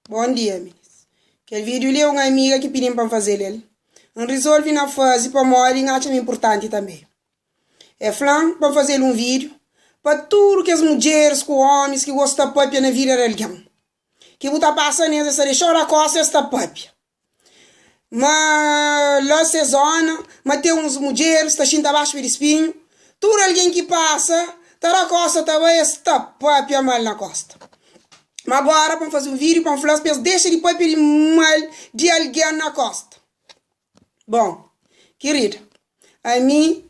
Bon dia minis. Kel vídiu li é un amiga ki pidi-m pa N faze-l el. N rizolve na faze pamodi N atxa ma é inpurtanti tanbê. El fla-m pa N faze-l un vídiu pa tudu kes mudjeris ku ómis ki gosta pâpia na vida di algen. Ki bu ta pasa nes, es ta dexa-u da kósta es ta pâpia. Ma la se zona, ma ten uns mudjeris ta xinta baxu pé di spinhu, tudu algen ki pasa ta da kosta ta bai es ta papia mal na kosta. Ma agora pa N faze un video pa N fla-s pa es dexa di papia di mal di algen na kosta. Bon, kirida, ami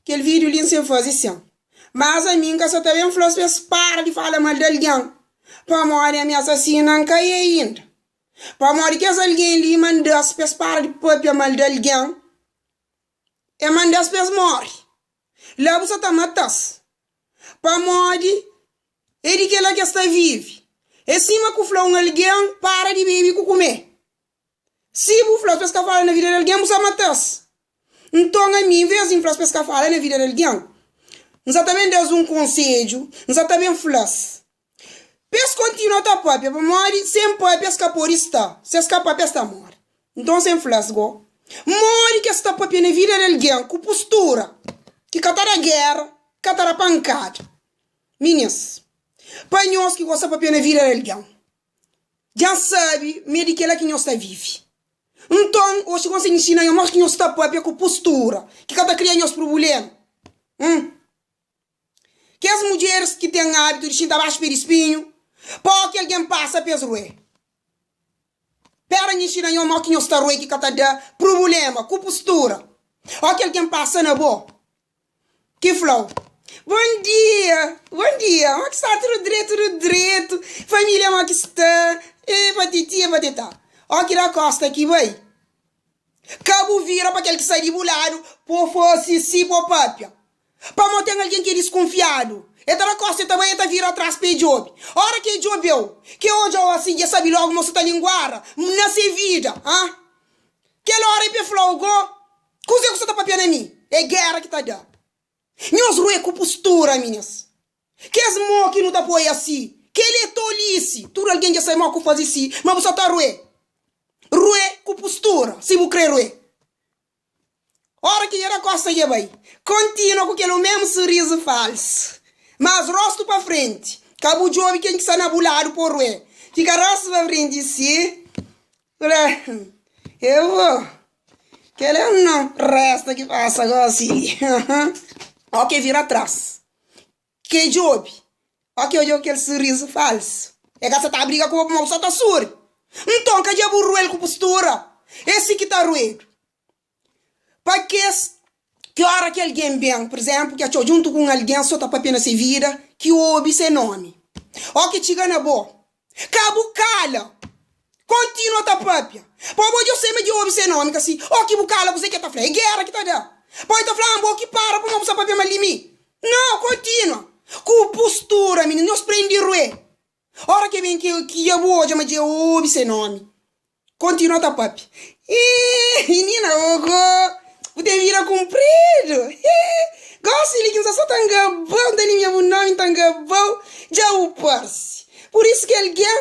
kel video li N sen faze sen, mas ami N ka sa ta ben fla-s pa es para di fala mal di algen, pamodi ami asasina N ka é inda. Pamodi kes algen li manda-s pa es para di pâpia mal di algen, e manda-s pa es móre. La bu sta ta mata-s, pamodi é di kel-la ki es ta vive. É sima ku fla un algen para di bebe ku kume. Si bu fla-s pa es ka fala na vida di algen, bu sta mata-s. Nton, ami, envês di N fla-s pa es ka fala na vida di algen, N sta ta ben da-s un konsedju, N sta ta ben fla-s Pa es kontinua ta pâpia, pamodi sen pâpia es ka pode sta, si es ka pâpia es ta móre. Nton, sen fla-s gó, modi ki es ta pâpia na vida di algen ku postura ki ka ta da géra, ka ta da pankada? Minís, pa nhos ki gosta pâpia na vida di algen, dja N sabe ma é di kel-la ki nhos ta vive. Nton, oxi gósi N inxina nhos modi ki nhos ta pâpia ku postura ki ka ta kria nhos prubléma. Kes mudjeris ki ten ábitu di xinta baxu pé di spinhu, pa óki algen pasa pa es ruê. Pera N inxina nho mó ki nho sta ruê ki ka ta da prubulema ku pustura. Óki algen pasa na bo, ki fla-u, Bon dia! Bon dia! Mó ki sta? Tudu dretu? Tudu dretu! Família mó ki sta? E patiti e patetá. Óki da kósta ki bai, ka bu vira pa kel ki sta di bu ladu pa fase si pa papia. Pamodi ten algen ki é diskunfiadu, el ta da kósta, el ta bai, el ta vira tras pa e djobe. Óra ki e djobe-u, ki e odja-u asin, dja sabe lógu ma su ta linguara na se vida. Ha? Kel óra é pa e fla-u, Gó, kuzê ku sa ta papia na mi? É géra ki ta da. Nhos rue ku pustura, minis. Kes mô ki nu ta poi asi, kel-li é tolisi. Tudu algen dja sabe mô ku faze si, ma bu sa ta rue. Rue ku pustura, si bu kre rue. Ora ki dja da kosta dja bai. Kontinua ku kel memu surizu falsu. Mas rostu pa frenti. Ka bu djobe ken ki sta na bu ladu po rue. Fika rostu pa frenti si. Fla, Eu vo. Kel é un resta ki pasa gosi li. Ok, vira tras. Ke djobe. Ok, odja kel surizu falsu. E ka sa ta briga ku bo pamodi bu sa ta suri. Nton ka dja bu rue-l ku postura. É si ki ta ruedu. Pa kes ki ora ki algen ben, pur izénplu, ki atxa-u djuntu ku un algen so ta papia na se vida, ki obi se nómi, ô ki txiga na bo, ka bu kala, kontinua ta papia. Pamodi bo dja sabe ma dja obi se nómi, ka si, ô ki bu kala kuzê ki el ta fla? É géra ki ta da. Pamodi el ta fla, Bo ki para pamodi bu sta papia mal di mi. Nau, kontinua ku postura, mininu. Nhos prende rue. Ora ki ben ki dja bu odja ma dja obi se nómi. Kontinua ta papia. Ih, minina, ogo, bu ten vida kunpridu. Ih, gosi li ki N sta so ta ngaba-u, N ta limia bu nomi, N ta ngaba-u, dja bu parse. Pur isu ki algen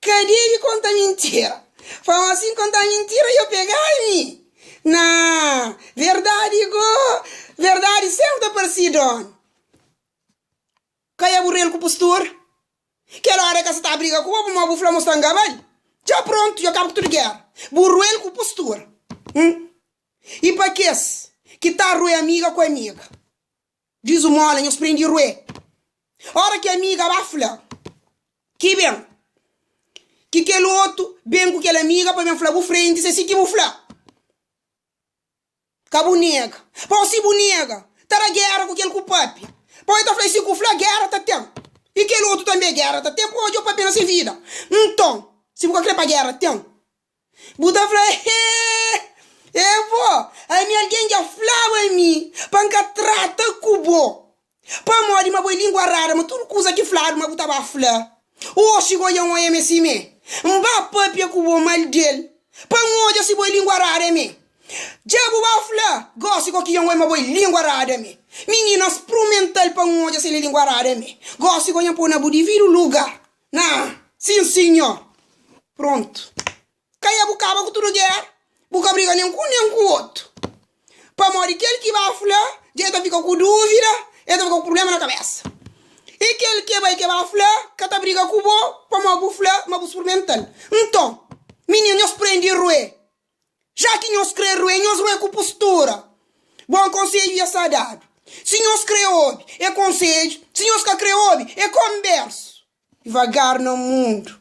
ka debe konta mintira. Pamodi si N konta mintira, yo pega-mi. Na verdadi go, verdadi senpri ta parse donu. Ka e aburri-l ku postura. Kel ora e ka sa ta briga ku bo pamodi bu fla ma bu sta ngaba-l. Dja prontu, dja kaba ku tudu gera. Bu rue-l ku postura. Hum. I pa kes ki ta rue amiga ku amiga, dizumola, nhos prende rue. Ora ki amiga ba fla ki ben, ki kel otu ben ku kel amiga pa ben fla bu frenti, se si ki bu fla. Ka bu nega. Pau si bu nega, ta da gera ku kel ku papia. Pau e ta fla, si ku fla, gera ta ten. I kel otu tanbe, gera ta ten, pau djo papia na se vida. Nton, si bu ka kre pa gera ten, bu ta fla, Hee! E bo, ami algen dja flaba mi pa N ka trata ku bo. Pamodi ma bo é lingua rara, ma tudu kuza ki fladu ma bu ta ba fla. Oxi go dja N oia me simé. N ba papia ku bo mal del, pa N odja si bo é lingua rara mé. Dja bu ba fla, gosi go ki dja N oia ma bo é lingua rara mé. Minina sprumental pa N odja si el é lingua rara mé. Gosi go nha pô na bu dividu lugar. Na, sin sinhor. Prontu. Kaia bu kaba ku tudu géra, bu ka briga nen ku un nen ku otu. Pamodi kel ki ba fla dja el ta fika ku dúvida, el ta fika ku prubléma na kabésa. I kel ki bai ke ba fla ka ta briga ku bo pamodi bu fla ma bu sprimenta-l. Nton, mininu, nhos prende ruê. Já ki nhos krê ruê, nhos ruê ku postura. Bon konsedju dja sta dadu. Si nhos krê obi, é konsedju, si nhos ka krê obi, é konbérsu. Divagar na mundu.